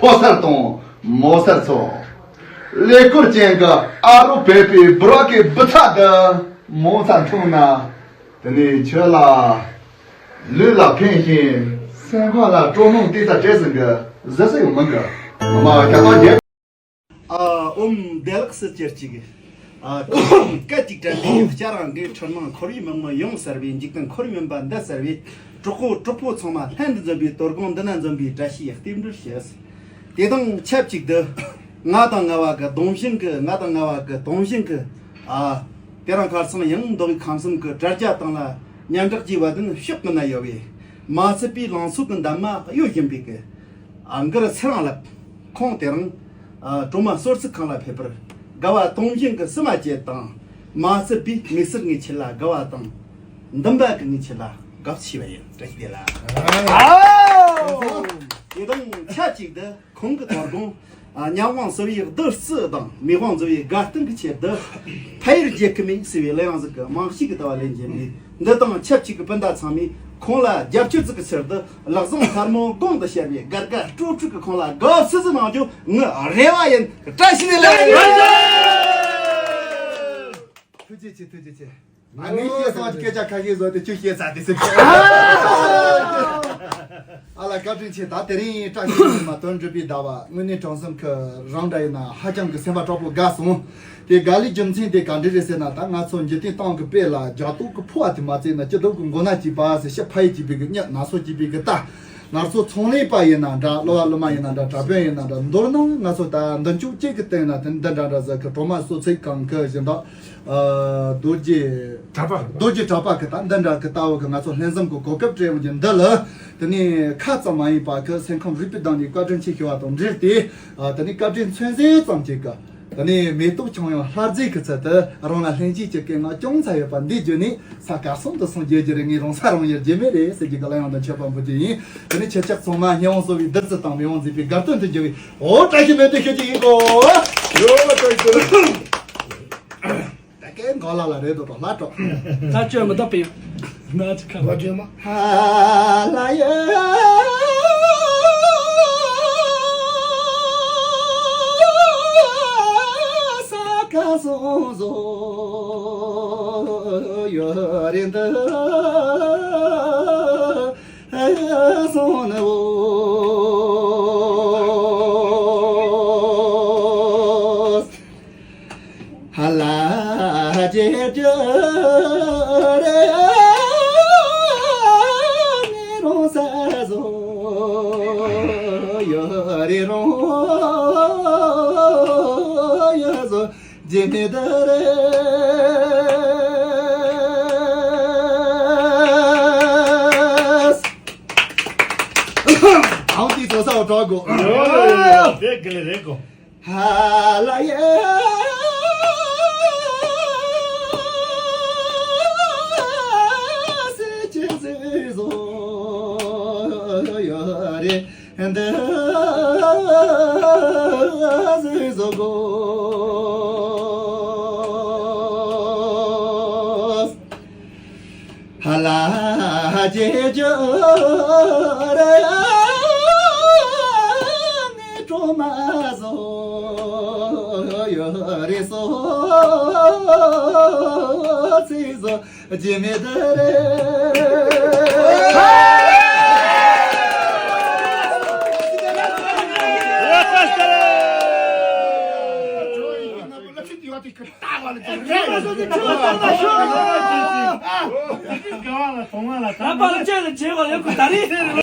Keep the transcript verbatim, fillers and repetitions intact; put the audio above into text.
ཕོ་གསར་དང་མོ་གསར་ཚོ། ཀླད་ཀོར་ཅན་གྱི་ཨ་རོ་བོད་པའི་འབུར་བ་གི་བུ་ཚ་འདི་མོ་ཚ་མཐོང་ན། དེ་ནས་ཁྱོད་ལ་ལུས་ལ་ཕན་ཞིང་སེམས་ཁམས་ལ་སྤྲོ་སྣང་ཏོག་ཙམ་སྤྲད་ཟིན་གི་ཟེར་ས་ཡོད་མིན་གི། ངོ་མ་ཁྱད་པར་བརྒྱབ། ཨ། ཨོཾ་བདེ་ལེགས་སུ་གྱུར་ཅིག། ཨ། སྐད་ཅིག་དྲན་པས་སྐྱ་རེངས་འགའི་འཁྲུལ་སྣང་འཁོར་བའི་མིག་མོ་ཡོངས་གསལ་བའི། འཇིག་རྟེན་འཁོར་བའི་མུན་པ་འདི་བསལ་བའི། གྲོགས་པོ་གྲོགས་པོ་ཚང་མ་ལྷན་དུ་འཛོམས་པའི་དོ་དགོང་འདི་ན་འཛོམས་པའི་བཀྲ་ཤིས་རྟེན་འབྲེལ་ཞུ། དེ་དང་ཆབས་ཅིག་ཏུ། ང་དང་ང་བ་གི་སྡོམ་བཞིན་གི། ང་དང་ང་བ་གི་སྡོམ་བཞིན་གི། ཨ། དེ་རིང་ཁ་སང་ཡང་མདོ་དབུས་ཁམས་གསུམ་གི་དྲ་རྒྱ་སྟེང་ལ་མཉམ་བསྒྲགས་ཀྱི་བར་དོན་ཕྱོགས་ཀུན་ན་ཡོད་པའི་མ་ཚད་པའི་ལང་ཚོ་གི་འདབ་མ་གཡོ་བཞིན་པའི་གི། ཨ། མགུར་ཚེ་རིང་ལགས། ཁོང་དེ་རིང་། ཨ། གྲོ་མ་གསོལ་ཚིགས་ཁང་ལ་ཕེབས་པར་དགའ་བ་དུང་ཞེན་གྱི་བསུ་མ་བཅས་དང་། མ་ཚད་པའི་དམིགས་བསལ་ངེས་ཆེད་ལ་དགའ་བ་དང་། འདུན་པ་གི་ངེས་ཆེད་ལ་དགའ་བ་ཆེ་བ་ཡིན། བཀྲ་ཤིས་བདེ་ལེགས། ཨ། དེ་དང་ཆབས་ཅིག་ཏུ་ཁོང་གི་དོ་དགོང་། ཨ། ཉ་དབང་བསུ་བའི་བདུད་རྩི་དང་མེ་དབང་བསུ་བའི་དགའ་སྟོན་གྱི་ཆེད་དུ། ཕ་ཡུལ་རྒྱལ་ཁབ་མིན་ཟེར་བའི་གླུ་དབྱངས་ཟིག་གི་རྨང་གཞི་གི་ལྟ་བ་ལེན་གྱིན་པའི། འདི་དང་ཆབས་ཅིག་གི་སྤུན་ཟླ་ཚང་མས་ཁོང་ལ་རྒྱབ་སྐྱོར་ཟིག་གི་ཕྱིར་དུ། ལག་བཟང་ལྷ་མོ་དགུང་དུ་ཤར་བའི་དགའ་དགའ་སྤྲོ་སྤྲོ་གི་ཁོང་ལ་དགའ་བསུ་ཟིག་གནང་རྒྱུ་ངའི་རེ་བ་ཡིན། བཀྲ་ཤིས་བདེ་ལེགས། ཐུགས་རྗེ་ཆེ། ཐུགས་རྗེ་ཆེ། ཨ་ནི་སྐལ་བཟང་སྐད་ཆ་ཁ་ཤས་བཟོས་ཏེ་ཁྱོད་བཤད་ཚར་དེ་ཟེར། ཨ་ལ་བཀའ་དྲིན་ཆེ། ད་དེ་རིང་བཀྲ་ཤིས་ཉི་མ་དོན་འགྲུབ་པའི་ཟླ་བ། དངོས་གནས་དྲང་སེམས་ཀྱི་རང་འདྲ་ཡིན་ན་ཧ་ཅང་གི་སེམས་པ་དྲག་པོ་དགའ་སོང་། དེ་དགའ་ལོའི་རྒྱུ་མཚན་དེ་ག་འདྲ་རེད་ཟེར་ན། ད་ང་ཚོ་འཇིག་རྟེན་སྟེང་གི་དཔེ་ལ་རྒྱ་སྟོབས་ཀྱི་ཕོ་བ་དེ་མ་བཙལ་ན་སྐྱིད་སྡུག་གི་མགོ་ན་གཅིག་པ་ཟེར། ཤི་ཕ་ཡུལ་གཅིག་པའི་གི་གཉིད། ན་ཚོད་གཅིག་པའི་གི་རྟ། ང་ཚོ་ཚོང་ལས་པ་ཡིན་ན་འདྲ། གླུ་བ་གླུ་མ་ཡིན་ན་འདྲ། གྲྭ་དཔོན་ཡིན་ན་འདྲ། མདོར་ན་ང་ཚོ་ད་མདུན་ཅོག་གཅིག་གི་སྟེང་ན་དེ་འདི་འདྲ་འདྲ་ཟེར་གི། གྲོ་མ་གསོལ་ཚིགས་ཁང་གི་སྦྱིན་བདག་ཨ། རྡོ་རྗེ་གྲགས་པ། རྡོ་རྗེ་གྲགས་པ་གི་ད་འདི་འདྲ་གི་ལྟ་བུ་གི་ང་ཚོ་ལྷན་འཛོམས་ཀྱི་གོ་སྐབས་སྤྲད་ཡོང་རྒྱུ་འདི་ལ། དེ་ནས་ཁ་ཙམ་མ་ཡིན་པ་གི་སེམས་ཁམས་རིག་པའི་སྟེང་ནས་བཀའ་དྲིན་ཆེ་ཞུ་བ་དང་འབྲེལ་ཏེ། ཨ། དེ་ནས་བཀའ་དྲིན་མཚོན་ཟེར་ཙམ་གྱིས་གི། དེ་ནས་མེ་ཏོག་ཆང་ཡང་ལྷ་རྫས་ཀྱི་ཚུལ་དུ་རང་ལ་ལྷན་སྐྱེས་ཀྱི་སྐད་ངག་ཅུང་ཙམ་ཡོད་པ་འདི་བརྒྱུད་ནས། ས་ག་སོང་དུ་སོང་རྒྱུ་རྒྱུ་རེད། ངས་རང་ས་རང་ཡུལ་རྒྱུ་མེད་རེད་ཟེར་གྱི་གི་གླུ་དབྱངས་དང་མཆོད་པ་འབུལ་རྒྱུ་ཡིན། དེ་ནས་ཁྱེད་ཅག་ཚང་མ་ཉི་དབང་བསུ་བའི་བདུད་རྩི་དང་མེ་དབང་མཛེས་པའི་དགའ་སྟོན་དུ་འགྱུར་བའི་འོ་བཀྲ་ཤིས་སྨོན་འདུན་ཞུ་རྒྱུ་ཡིན་གོ། ཡོ་བཀྲ་ཤིས་བདེ་ལེགས། ད་སྐད་འགག་ལ་ལ་རེད་དོ། ལ་ལ་དྲོ། ད་བཅོས་མི་ཐུབ་པ་ཡིན། ན་ཅི་ཁ་བ་བཅོས་མ། ཧ་ལ་ཡ། ས་ཁ་སོང་བཟོ་ཡོད་རེད་འདི། སོང་ནོ། ཧ་ལ་ཇེ་ཇེ་རེ་ནི་རོང་ས་བཟོ་ཡོད་རེད། རོང་ཡོད་བཟོ། ཇི་མི་དར། ཨང་ཏི་ཚོ་ས་འོ་གྲོགས་གོ། ཡོ་ཡོ་ཡོ། དེ་དགེ་ལེགས་རེད་གོ། ཧ་ལ་ཡ། སེ་ཆེ་སེ་བཟོ་ཡོད་རེད། འདི་ཟིག་བཟོ་དགོས། ཧ་ལ་ཇེ་ཇོ་རེ་ནི་གྲོ་མ་བཟོ་ཡོད་རེད། སོ་ཚིག་བཟོ། རྗེ་མི་དེ་རེད།